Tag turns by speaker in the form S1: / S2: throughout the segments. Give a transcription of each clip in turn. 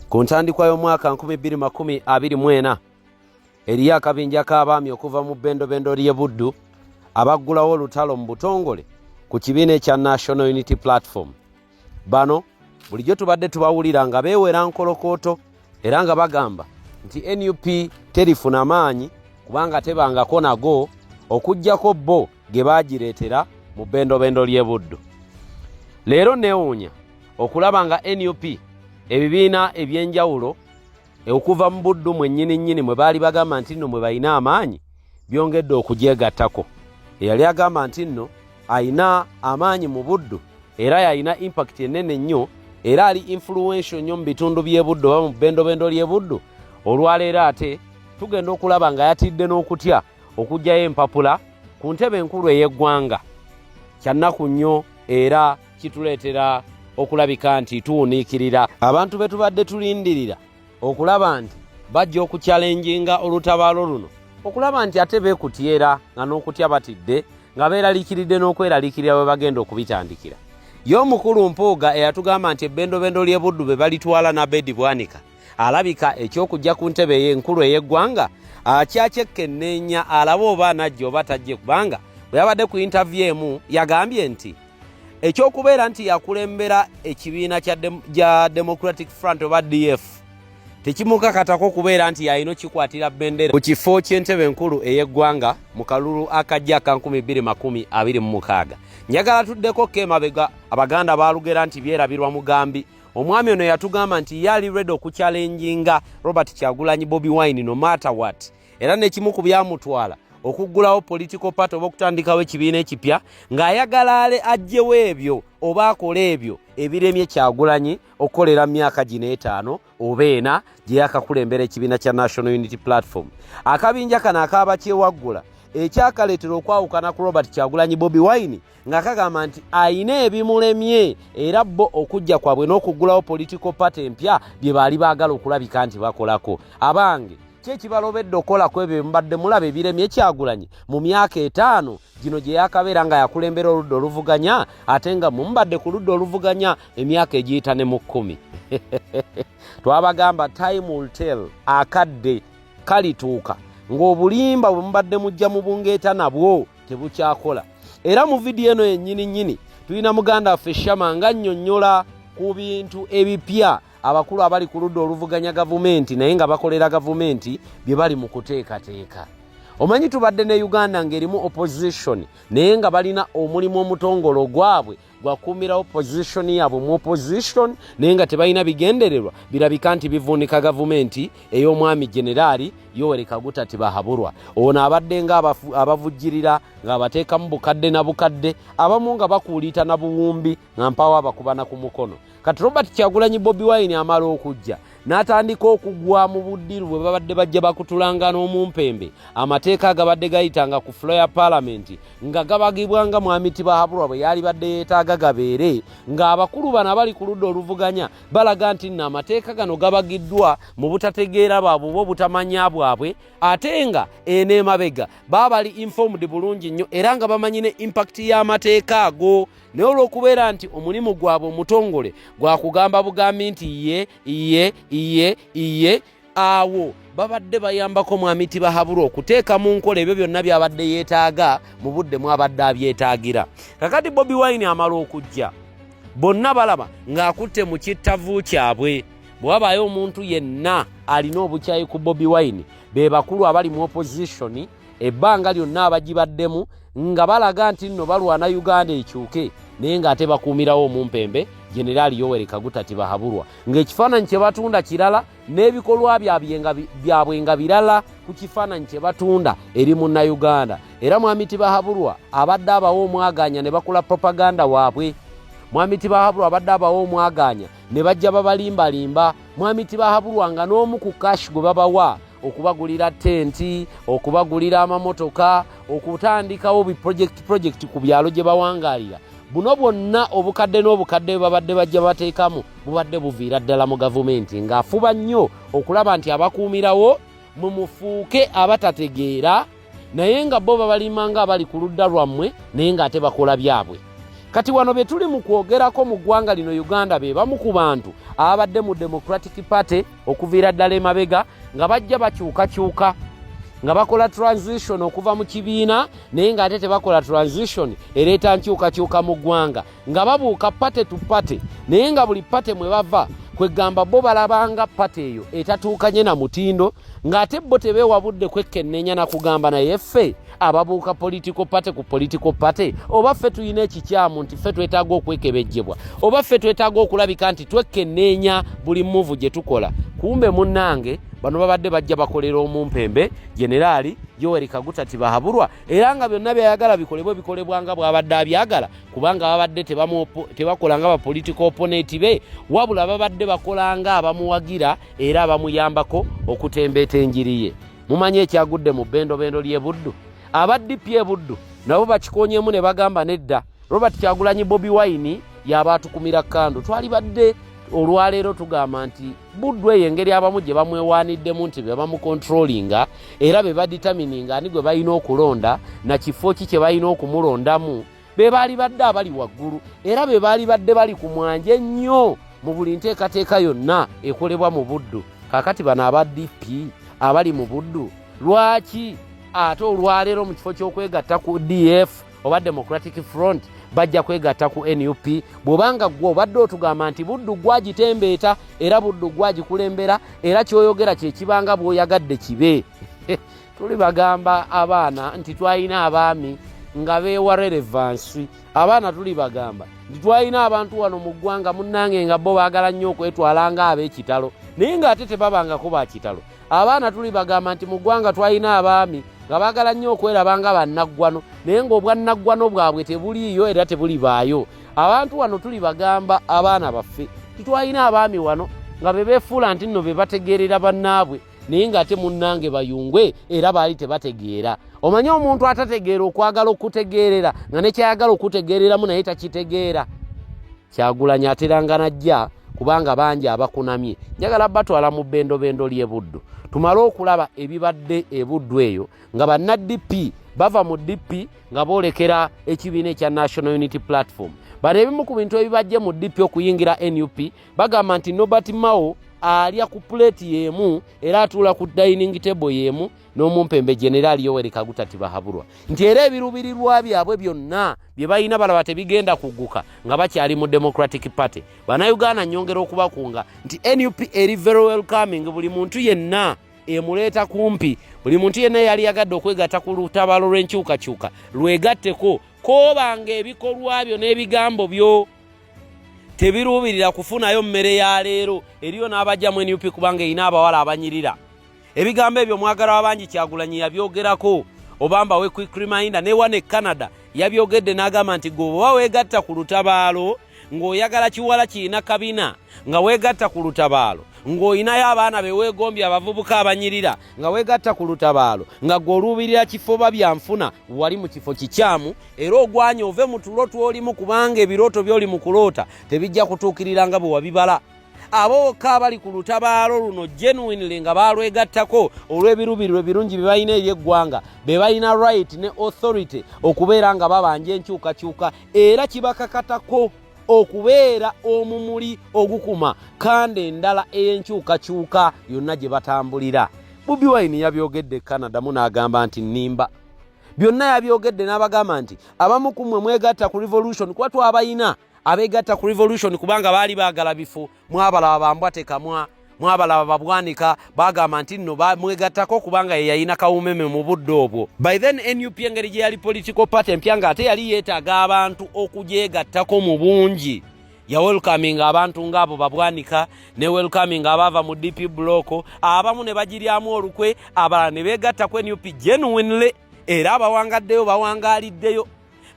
S1: Ku ntandikwa y'omwaka 2024 eriyo akabinja k'abaami okuva mu bbendobendo ly'e Buddu abaggulawo olutalo mu butongole ku kibiina ekya National Unity Platform. Bano bulijjo tubadde tubawulira nga beewera nkolokooto era nga bagamba nti NUP terifuna maanyi kubanga tebangako nago okuggyako bo ge baagireetera mu bbendobendo ly'e Buddu. Leero neewuunya okulaba nga NUP ebibiina eby'enjawulo okuva mu Buddu mwennyini nnyini mwe baali bagamba nti nno mwe balina amaanyi byongedde okugyegattako. Eyali agamba nti nno alina amaanyi mu Buddu era yalina impact ennene nnyo era ali influential nnyo mu bitundu by'e Buddu oba mu bbendobendo ly'e Buddu, olwaleero ate tugenda okulaba nga yatidde n'okutya okuggyayo empapula ku ntebe enkulu ey'eggwanga. Kyannaku nnyo era kituleetera okulabika nti tuwuniikirira abantu be tubadde tulindirira okulaba nti bajja okukyalenjinga olutabaalo luno, okulaba nti ate beekutyera nga n'okutya batidde nga beeraliikiridde n'okweraliikirira bwe bagenda okubitandikira. Ye omukulu Mpuuga eyatugamba nti ebbendobendo ly'e Buddu be balitwala n'Abedi Bwanika alabika eky'okujja ku ntebe enkulu ey'eggwanga akyakyekenneenya alabe oba anajja oba tajje, kubanga bwe yabadde ku interview emu yagambye nti ekyokubeera nti yakulembera ekibiina kya Democratic Front oba DF tekimukakatako kubeera nti yalina okikwatira bendera ku kifo ky'entebe enkulu ey'eggwanga mu kalulu akajja aka 2026. Njagala tuddeko ko emabega. Abaganda baalugera nti byerabirwa mugambi. Omwami ono yatugamba nti ye ali ready okukyalenjinga Robert Kyagulanyi Bobi Wine no matter what, era n'ekimu ku byamutwala okuggulawo political party oba okutandikawo ekibiina ekipya ng'ayagala ale aggyewo ebyo oba akole ebyo ebiremye Kyagulanyi okukolera mu myaka gino 5 oba 4 gye yakakulembera ekibiina kya National Unity Platform. Akabinja kano ak'abakyewaggula ekyakaleetera okwawukana ku Robert Kyagulanyi Bobi Wine nga kagamba nti ayina ebimulemye, era bo okujja kwabwe n'okuggulawo political party empya bye baali baagala okulabika nti bakolako. Abange, ki ekibalobedde okukolako ebyo bye mubadde mulaba ebiremye Kyagulanyi mu myaka 5 gino gye yakabeera nga yakulembera oludda oluvuganya, ate nga mumubadde ku ludda oluvuganya emyaka egiyita ne mu 10? Twabagamba time will tell, akadde kalituuka ng'obulimba bwe mubadde mujja mu bungeeta nabwo tebukyakola. Era mu vidiyo eno yennyini nnyini tulina muganda waffe Shama nga nnyonnyola ku bintu ebipya abakulu abali ku ludda oluvuganya gavumenti naye nga bakolera gavumenti bye bali mu kuteekateeka. Omanyi tubadde ne Uganda ng'erimu opposition naye nga balina omulimu omutongole ogwabwe gwakuumirawo position yaabwe mu opposition, naye nga tebalina bigendererwa birabika nti bivuunika gavumenti ey'omwami Generaali Yoweri Kaguta Tibahaburwa. Ono abadde nga abavujjirira ng'abateekamu bukadde na bukadde, abamu nga bakuuliita na buwumbi nga mpaawo abakubana ku mukono. Kati Robert Kyagulanyi Bobi Wine amala okujja n'atandika okugwa mu buddiru bwe babadde bajja bakutulanga n'omumpembe amateeka agabadde gayitanga ku floor ya paalamenti nga gabagibwa nga mwami Tibahaburwa bwe yalibadde yeetaaga gabeere, ng'abakulu bano abali ku ludda oluvuganya balaga nti nno amateeka gano gabagiddwa mu butategeera bwabwe oba obutamanya bwabwe, ate nga eno emabega baba bali informed bulungi nnyo era nga bamanyi ne impact y'amateeka ago, naye olw'okubeera nti omulimu gwabwe omutongole gwakugamba bugambi nti ye ye ye ye, awo babadde bayambako mwami Tibahaburwa okuteeka mu nkola ebyo byonna byabadde yeetaaga mu budde mwabadde abyetaagira. Kakati Bobi Wine amala okujja, bonna balaba ng'akutte mu kittavu kyabwe. Bwe wabaayo omuntu yenna alina obukyayi ku Bobi Wine, be bakulu abali mu opposition ebbanga lyonna abagibaddemu nga balaga nti nno balwana Uganda ekyuke, naye ng'ate bakuumirawo omumpembe Generaali Yoweri Kaguta Tibahaburwa, ng'ekifaananyi kye batunda kirala n'ebikolwa byabwe nga birala ku kifaananyi kye batunda eri munnayuganda. Era mwami Tibahaburwa abadde abawa omwaganya ne bakola propaganda waabwe. Mwami Tibahaburwa abadde abawa omwaganya ne bajja babalimbalimba. Mwami Tibahaburwa nga n'omu ku cash gwe babawa okubagulira tenti, okubagulira amamotoka, okutandikawo bi project project ku byalo gye bawangalira, buno bwonna obukadde n'obukadde bwe babadde bajja bateekamu bubadde buviira ddala mu gavumenti, ng'afuba nnyo okulaba nti abakuumirawo mwe mufuuke abatategeera, naye nga bo babalima nga abali ku ludda lwammwe, naye ng'ate bakola byabwe. Kati wano bye tuli mu kwogerako mu ggwanga lino Uganda, be bamu ku bantu ababadde mu Democratic Party okuviira ddala emabega, nga bajja bakyukakyuka, nga bakola transition okuva mu kibiina, naye ng'ate tebakola transition ereeta nkyukakyuka mu ggwanga, nga babuuka party to party, naye nga buli party mwe bava kwegamba bo balabanga party eyo etatuukanye na mutindo, ng'ate bo tebeewa budde kwekkenneenya na kugamba, naye ffe ababuuka political party ku political party, oba ffe tulina ekikyamu nti ffe twetaaga okwekebejjebwa, oba ffe twetaaga okulabika nti twekkenneenya buli move gye tukola. Kumbe munnange, bano babadde bajja bakolera omumpembe Generaali Yoweri Kaguta Tibahaburwa, era nga byonna byayagala bikolebwe bikolebwa nga bw'abadde abyagala, kubanga babadde tebakola nga ba political opponent be, wabula babadde bakola nga abamuwagira era abamuyambako okutembeeta enjiri ye. Mumanyi ekyagudde mu bbendobendo ly'e Buddu? Aba DP e Buddu nabo bakikonyemu ne bagamba nedda, Robert Kyagulanyi Bobi Wine yaba atukumira kando. Twalibadde olwaleero tugamba nti Buddu eyo, engeri abamu gye bamwewaaniddemu nti be bamucontrollinga era be badetermininga ani gwe balina okulonda na kifo ki kye balina okumulondamu, be baali badde abali waggulu era be baali badde bali ku mwanje ennyo mu buli nteekateeka yonna ekolebwa mu Buddu. Kaakati bano aba DP abali mu Buddu, lwaki ate olwaleero mu kifo ky'okwegatta ku DF oba Democratic Front bajja kwegatta ku NUP, bw'obanga ggwe obadde otugamba nti Buddu gwagitembeeta era Buddu gwagikulembera, era kyoyogera kyekibanga bw'oyagadde kibe? Tuli bagamba abaana nti twalina abaami nga beewa relevance. Abaana tuli bagamba nti twalina abantu wano mu ggwanga, munnange, nga bo baagala nnyo okwetwala nga ab'ekitalo, naye ng'ate tebabangako ba kitalo. Abaana tuli bagamba nti mu ggwanga twalina abaami nga baagala nnyo okweraba nga bannaggwano, naye ng'obwannaggwano bwabwe tebuliiyo era tebulibaayo. Abantu wano tuli bagamba abaana baffe titwalina abaami wano nga be beefuula nti nno be bategeerera bannaabwe, naye ng'ate munnange bayungwe era baali tebategeera. Omanye omuntu atategeera okwagala okutegeerera nga nekyayagala okutegeereramu naye takitegeera. Kyagulanyi ateranga najja kubanga bangi abakunamye. Njagala batwala mu bendobendo ly'e Buddu, tumale okulaba ebibadde ebuddu eyo nga banna DP bava mu DP nga boolekera ekibiina ekya National Unity Platform. Bano ebimu ku bintu ebibajje mu DP okuyingira NUP, bagamba nti Norbert Mao alya ku puleeti y'emu era atuula ku dining table y'emu n'omumpembe Generaali Yoweri Kaguta Tibahaburwa, nti era ebiruubirirwa byabwe byonna bye balina balaba tebigenda kugguka nga bakyali mu Democratic Party. Bannayuganda, nnyongera okubakunga nti NUP eri very welcoming. Buli muntu yenna emuleeta kumpi, buli muntu yenna yali yagadde okwegatta ku lutabaalo lw'enkyukakyuka, lwegatteko, koobanga ebikolwa byo n'ebigambo byo tebiruubirira kufunayo mmere ya leero. Eriyo n'abajja mu NUP kubanga erina abawala abanyirira. Ebigambo ebyo mwagala wabangi Kyagulanyi yabyogerako, oba mbawe quick reminder, ne wane Canada yabyogedde n'agamba nti gwe oba weegatta ku lutabaalo ng'oyagala kiwala kirina kabina, nga weegatta ku lutabaalo ng'olinayo abaana be weegombye, abavubuka abanyirira, nga weegatta ku lutabaalo nga gwe oluubirira kifo ba byanfuna, wali mu kifo kikyamu era ogwanye ove mu tulo tw'olimu, kubanga ebirooto by'oli mu kuloota tebijja kutuukirira nga bwe wabibala. Abo bokka abali ku lutabaalo luno genuinely nga balwegattako olw'ebiruubirirwa ebirungi bye balina eri eggwanga, be balina right ne authority okubeera nga babanja enkyukakyuka, era kibakakatako okubeera omumuli ogukuma kandi endala ey'enkyukakyuka yonna gye batambulira. Bobi Wine yabyogedde Canada mu n'agamba nti nnimba. Byonna yabyogedde n'abagamba nti abamu ku mmwe mwegatta ku revolution kuba twabayina abeegatta ku revolution kubanga baali baagala bifo. Mwabalaba bambwa tekamwa, mwabalaba babwanika, bagamba nti nno bamwegattako kubanga ye yalina kawumeme mu budde obwo. By then NUP engeri gye yali political party empya, ng'ate yali yeetaaga abantu okugyegattako mu bungi, ya welcoming abantu ng'abo babwanika ne welcoming abaava mu DP Block, abamu ne bagiryamu olukwe, abalala ne beegatta ku NUP genuinely, era abawangaddeyo bawangaaliddeyo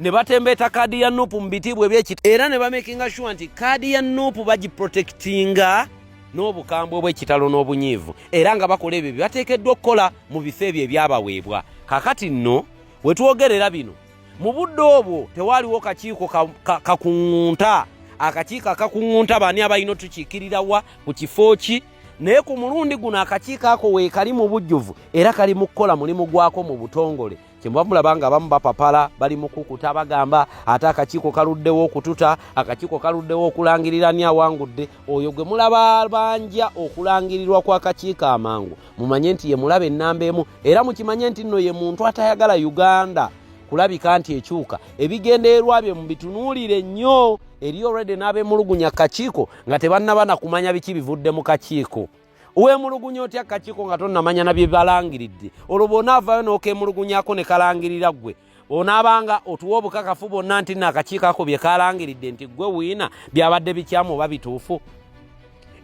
S1: ne batembeeta kaadi ya NUP mu bitiibwa ebyekita, era ne bamakinga sure nti kaadi ya NUP bagiprotectinga n'obukambwe obw'ekitalo n'obunyiivu, era nga bakola ebyo bye bateekeddwa okukola mu bifo ebyo ebyabaweebwa. Kakati nno we twogerera bino, mu budde obwo tewaaliwo kakiiko kakuŋŋunta, akakiiko akakuŋŋunta baani abalina otukiikirira wa ku kifo ki. Naye ku mulundi guno akakiiko ako weekali mu bujjuvu era kali mu kukola mulimu gwako mu butongole. Kyemuba mulaba nga abamu bapapala bali mu kukuta bagamba ate akakiiko kaluddewo okututa, akakiiko kaluddewo okulangirira ani awangudde. Oyo gwe mulaba banja okulangirirwa kw'akakiiko amangu, mumanye nti ye mulaba ennamba emu, era mukimanye nti nno ye muntu atayagala Uganda kulabika nti ekyuka. Ebigendererwa bye mubitunuulire nnyo. Eri already n'abemulugunya kakiiko nga tebannaba na kumanya biki bivudde mu kakiiko. Weemulugunya otya kakiiko nga tonnamanya na bye balangiridde? Olwo bw'onaavaayo n'okeemulugunyako ne kalangirira ggwe, onaabanga otuwa obukakafu bwonna nti nno akakiiko ako bye kalangiridde nti ggwe wiina byabadde bikyamu oba bituufu?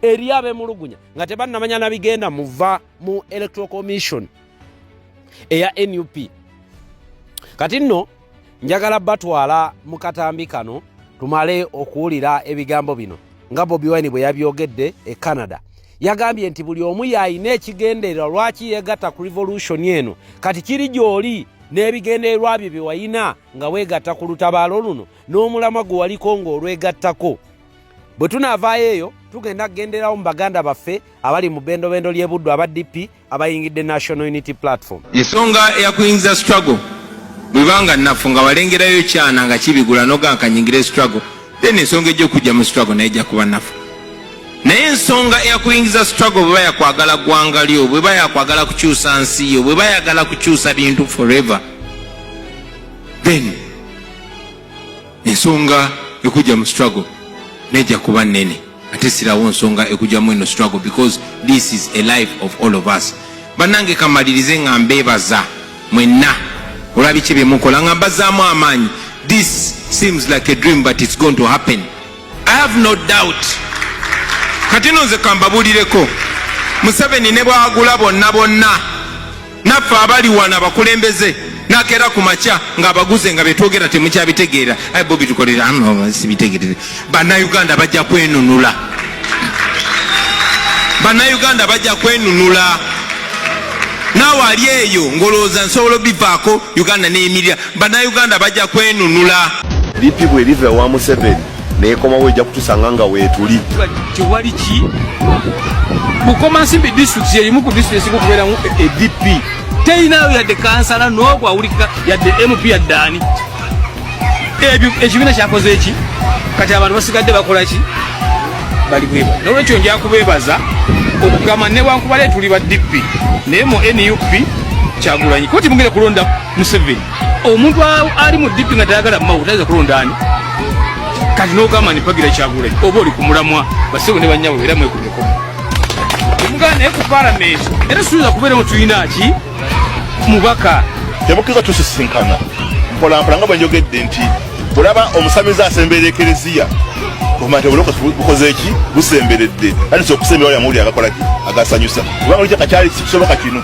S1: Eri abemulugunya nga tebannamanya na bigenda muva mu Electoral Commission eya NUP. Kati nno njagala batwala mu katambi kano tumale okuwulira ebigambo bino nga Bobi Wine bwe yabyogedde e Canada. Yagambye nti buli omu yalina ekigendererwa lwaki yeegatta ku revolution eno. Kati kiri gy'oli n'ebigendererwa byo bye walina nga weegatta ku lutabaalo luno n'omulamwa gwe waliko ng'olwegattako. Bwe tunaavaayo eyo tugenda kugenderawo mu baganda baffe abali mu bendobendo ly'e Buddu aba DP abayingidde National Unity Platform.
S2: Ensonga eyakuyingiza struggle bwebanga nafu nga walengerayo kyana nga kibigula noga nkanyingire struggle, then ensonga ejja okujja mu struggle naye ejja kuba nafu. Naye ensonga eyakuyingiza struggle bweba yakwagala ggwanga lyo, bweba yakwagala kukyusa nsi yo, bweba yagala kukyusa bintu forever, then ensonga ekujja mu struggle nejja kuba nnene. Ate sirawo nsonga ekujjamu eno struggle, because this is a life of all of us. Bannange, kamalirize nga mbeebaza mwenna olwa biki bye mukola, nga mbazaamu amaanyi. This seems like a dream, but it's going to happen, I have no doubt. Kati no nze kambabuulireko, Museveni ne bwagula bonna bonna naffe abali wano abakulembeze, nakeera ku makya ng'abaguze nga betwogera temukyabitegeera. Aye Bobi tukolera ano sibitegeerere. Bannayuganda bajja kwenunula, Bannayuganda bajja kwenunula. Naawe ali eyo ng'olowooza nsobola obivaako Uganda neyimirira, Bannayuganda bajja kwenunula.
S3: DP bweriva ewa Museveni nekomawo ejja kutusanga nga weetuli.
S4: Tewali ki Bukomansimbi district yerimu ku district esinga okubeeramu e DP, terinayo yadde kansala n'ogwo awulikika, yadde MP, yadde ani. Ebyo ekibiina kyakoze eki? Kati abantu basigadde bakola ki? Bali bweba. Nolwekyo nja kubeebaza okugamba newankubadde tuli ba DP, naye mu NUP Kyagulanyi kuba timugenda kulonda Museveni. Omuntu ali mu DP nga tayagala Mao tayinza kulonda ani? Kati n'ogamba nipagira Kyagulanyi oba oli ku mulamwa. Basebo ne bannyabo, era mwekubeko omuganda, naye ku palamenti era siyinza kubeeramu. Tulina ki mubaka?
S3: Temukkiriza tusisinkana mpolampola nga bwe njogedde nti olaba omusamize asemberera ekereziya kumanya nti obulokozi bukoze eki busemberedde, tandise okusembera wali amawulire agakola ki agasanyusa, kubanga olukya kakyali kisoboka kino.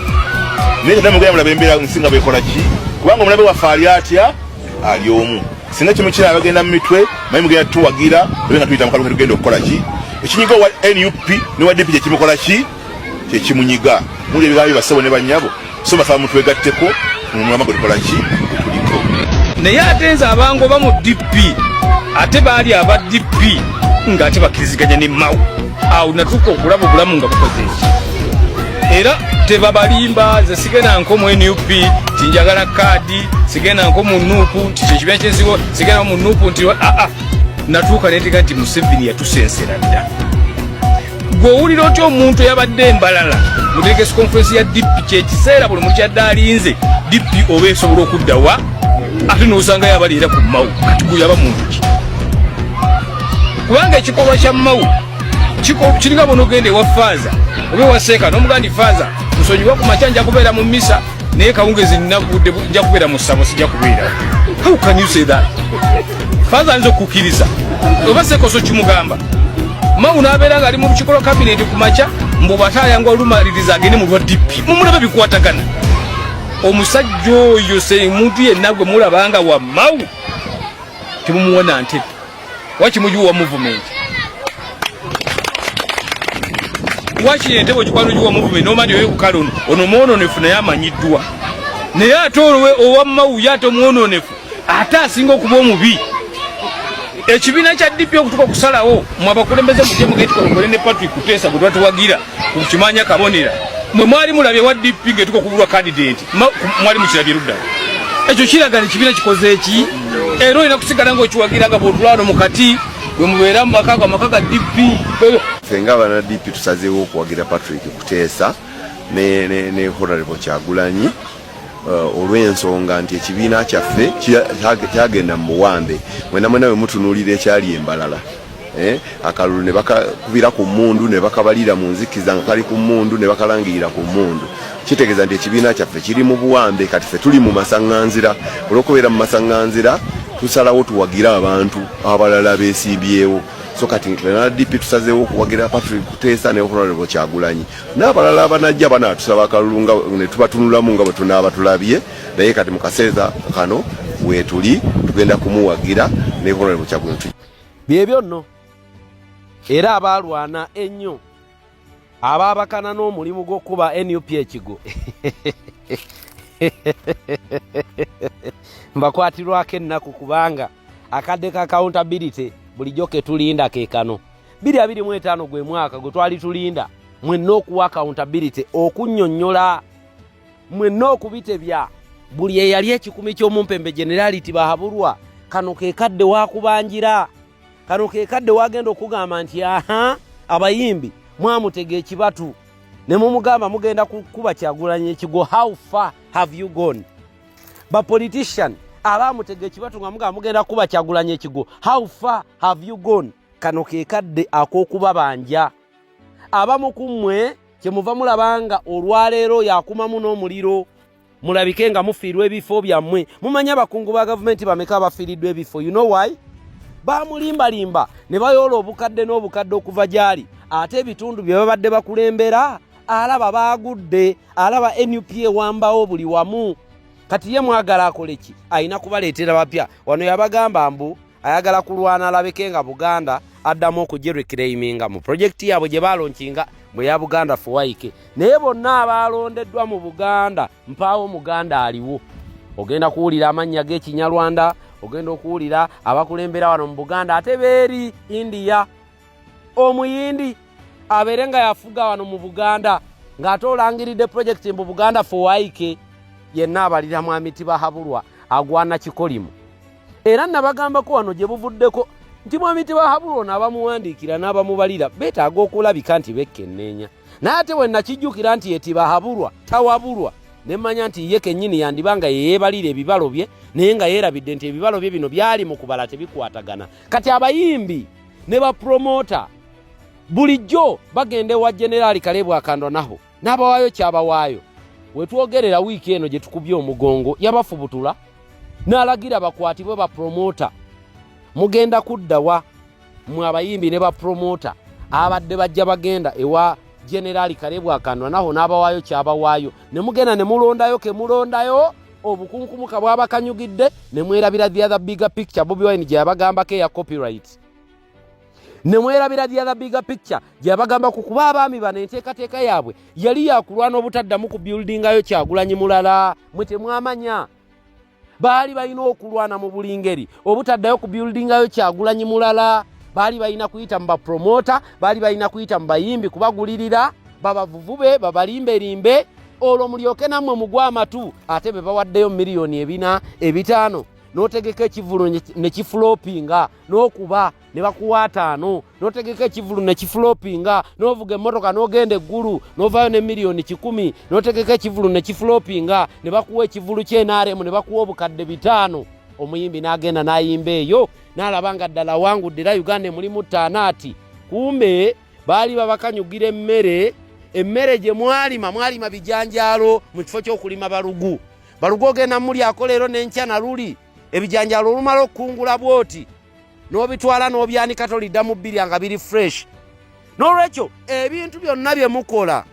S3: Naye tata mugenda mulaba embeera nsi nga bwekola ki, kubanga omulabe waffe ali atya? Ali omu. Singa kimu kiraba bagenda mu mitwe manyi mugenda tuwagira obe nga tuyita mukalu tugenda okukola ki ekinyiga owa NUP ne wa DP kyekimukola ki kyekimunyiga. Muli ebigambo bibasebo ne bannyabo, so basaba mutwegatteko mu mulamwa gwe tukola ki tuliko.
S4: Naye ate nze abangoba mu DP, ate baali aba DP ng'ate bakkiriziganya ne Mao. Awo natuuka okulaba obulamu nga bukoze eki, era tebabalimba. Nze sigenda nko mu NUP nti njagala kaadi, sigenda nko mu NUP nti kyekibiina kyensigo, sigenda mu NUP nti aa. Natuuka netega nti Museveni yatusensera dda. Gwe owulira otya omuntu eyabadde embalala mu delegates conference ya DP? Kyekiseera buli muntu kyadde alinze DP oba esobola okuddawa, ate nosangayo abali era ku Mao. Kati gwe yaba muntu ki? Kubanga ekikolwa kya Mao kiringa bonogenda ewa faaza oba ewa seeka nomugaa nti, "Faaza, nsonyiwa, ku makya nja kubeera mu misa, naye kawungezi nina budde nja kubeera mu ssabo, sijja kubeera." How can you say that? Faaza ayinza okukkiriza oba seekoso kimugamba? Mao n'abeera ng'ali mu lukiiko lwa kabineti ku makya, mbu bw'ate ayangwa olumaliriza agende mu lwa DP. Mumulaba bikwatagana. Omusajja oyo se muntu yenna gwe mulaba nga wa Mao temumuwona ntebe, wakimugiwa movement. Wakiri entebe ogikwata ogiwa movement nomanya oyo kale ono ono mwononefu naye amanyiddwa, naye ate olwe owa Mao ye ate omwononefu ate asinga okuba omubi. Ekibiina kya DP okutuka okusalawo mwe abakulembeze mujje mugetikolokole ne Patrick Kuteesa gwe twatuwagira ku kimanya kabonera. Mwe mwali mulabye wa DP ng'etuka okubulwa candidate, mwali mukirabye luddawo? Ekyo kiraga nti ekibiina kikoze eki, era olina kusigala ng'okiwagira nga bw'otula wano mu kati bwe mubeera mu maka go, amaka ga DP.
S5: Ffe nga abana DP tusazeewo okuwagira Patrick Kuteesa ne Honorable Kyagulanyi olw'ensonga nti ekibiina kyaffe kyagenda mu buwambe. Mwena mwena bwe mutunuulira ekyali embalala, akalulu ne bakakubira ku mmundu, ne bakabalira mu nzikiza nga kali ku mmundu, ne bakalangirira ku mmundu, kitegeeza nti ekibiina kyaffe kiri mu buwambe. Kati ffe tuli mu masaŋŋanzira. Olw'okubeera mu masaŋŋanzira, tusalawo tuwagire abantu abalala beesimbyewo. So kati na DP tusazeewo okuwagira Patrick Kuteesa ne Honorable Kyagulanyi n'abalala abanajja banaatusaba akalulu nga ne tubatunulamu nga bwe tunaaba tulabye. Naye kati mu kaseera kano weetuli tugenda kumuwagira ne Honorable Kyagulanyi.
S1: Byebyo nno, era abaalwana ennyo, abaabakana n'omulimu gw'okuba NUP ekigo, mbakwatirwako ennaku, kubanga akadde ka accountability bulijjo ke tulinda ke kano. 2025 gwe mwaka gwe twali tulinda mwenna okuwa accountability, okunnyonnyola mwenna, okubitebya buli eyali ekikumi ky'omumpembe Generali Tibahaburwa. Kano ke kadde wakubanjira, kano ke kadde wagenda okugamba nti aha, abayimbi mwamutega ekibatu ne mumugamba mugenda kukuba Kyagulanyi ekigo, how far have you gone? Bapolitician abamutega ekibatu nga mugamba mugenda kukuba Kyagulanyi ekigo, how far have you gone? Kano ke kadde ak'okubabanja. Abamu ku mmwe kyemuva mulabanga olwaleero yakumamu n'omuliro, mulabike nga mufiirwa ebifo byammwe. Mumanyi abakungu ba gavumenti bameka abafiiriddwa ebifo? You know why? Bamulimbalimba ne bayoola obukadde n'obukadde okuva gy'ali, ate ebitundu bye babadde bakulembera alaba baagudde, alaba NUP ewambawo buli wamu. Kati ye mwagala akole ki? Alina kubaleetera bapya. Wano yabagamba mbu ayagala kulwana alabike nga Buganda addamu okugireclaiminga mu projekiti yaabwe gye balaunchinga bwe ya Buganda Fuwaike. Naye bonna abalondeddwa mu Buganda, mpaawo Muganda aliwo. Ogenda kuwulira amannya g'Ekinyarwanda, ogenda okuwulira abakulembera wano mu Buganda ate beeri India. Omuyindi abeere nga yafuga wano mu Buganda ng'ate olangiridde projekiti mbu Buganda Fuwaike, yenna abalira Mwami Tibahabulwa agwana kikolimu. Era nabagambako wano gye buvuddeko nti Mwami Tibahabulwa ono abamuwandiikira n'abamubalira beetaaga okulabika nti bekkenneenya. Naye ate bwe nakijjukira nti yetibahabulwa tawabulwa, ne mmanya nti ye kennyini yandiba nga yeyeebalira ebibalo bye, naye nga yeerabidde nti ebibalo bye bino byali mu kubala tebikwatagana. Kati abayimbi ne bapromota bulijjo bagenda ewa Generaali Kalebu Akandwanaho n'abawaayo kyabawaayo. Wetwogerera wiiki eno gye tukubye omugongo, yabafubutula n'alagira bakwatibwe bapromota. Mugenda kuddawa mwe abayimbi ne bapromota abadde bajja bagenda ewa Generaali Kalebu Akandwanaho n'abawaayo kyabawaayo, ne mugenda ne mulondayo ke mulondayo, obukunkumuka bwabakanyugidde ne mwerabira the other bigger picture Bobi Wine gye yabagambako eya copyright, ne mwerabira the other bigger picture gye yabagamba ku kuba abaami bano enteekateeka yaabwe yali yakulwana obutaddamu ku buildingayo Kyagulanyi mulala. Mwe temwamanya baali balina okulwana mu buli ngeri obutaddayo ku buildingayo Kyagulanyi mulala. Baali balina kuyita mu bapromota, baali balina kuyita mu bayimbi kubagulirira, babavuvube, babalimberimbe, olwo mulyoke nammwe mugwe amatu. Ate be bawaddeyo miliyoni 400, 500, n'otegeka ekivulu ne kiflopinga, n'okuba ne bakuwa 5, n'otegeka ekivulu ne kiflopinga, n'ovuga emmotoka n'ogenda eggulu n'ovaayo ne miliyoni 100, n'otegeka ekivulu ne kiflopinga, ne bakuwa ekivulu ky'NRM ne bakuwa obukadde 500. Omuyimbi n'agenda n'ayimba eyo n'alaba nga ddala wangudde era Uganda emulimu ttaano. Ati kumbe baali babakanyugira emmere, emmere gye mwalima. Mwalima bijanjaalo mu kifo ky'okulima balugu. Balugu ogenda mulyako leero n'enkya na luli. Ebijanjaalo olumala okukungula bwoti n'obitwala n'obyanika, tolidda mu bbirya nga biri fresh. N'olwekyo ebintu byonna bye mukola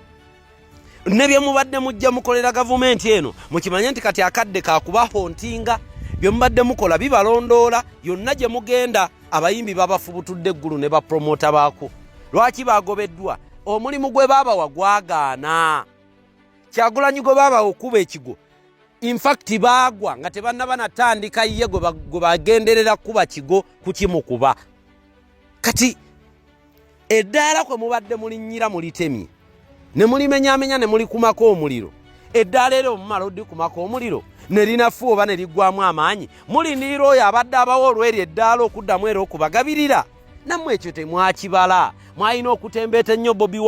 S1: ne bye mubadde mujja mukolera gavumenti eno, mukimanye nti kati akadde kakubahauntinga. Bye mubadde mukola bibalondoola yonna gye mugenda. Abayimbi babafubutudde eggulu ne bapromota baako. Lwaki bagobeddwa? Omulimu gwe baabawa gwagaana. Kyagulanyi gwe baabawa okuba ekigo, infact baagwa nga tebannaba natandika ye gwe bagenderera kuba kigo kukimukuba. Kati eddaala kwe mubadde mulinnyira mulitemye ne mulimenyamenya ne mulikumako omuliro. Eddaala era omumala odikumako omuliro, Ne linafuwa oba ne liggwamu amaanyi, mulindirira oyo abadde abawa olweri eddaala okuddamu era okubagabirira. Nammwe ekyo temwakibala. Mwalina okutembeeta ennyo Bobi.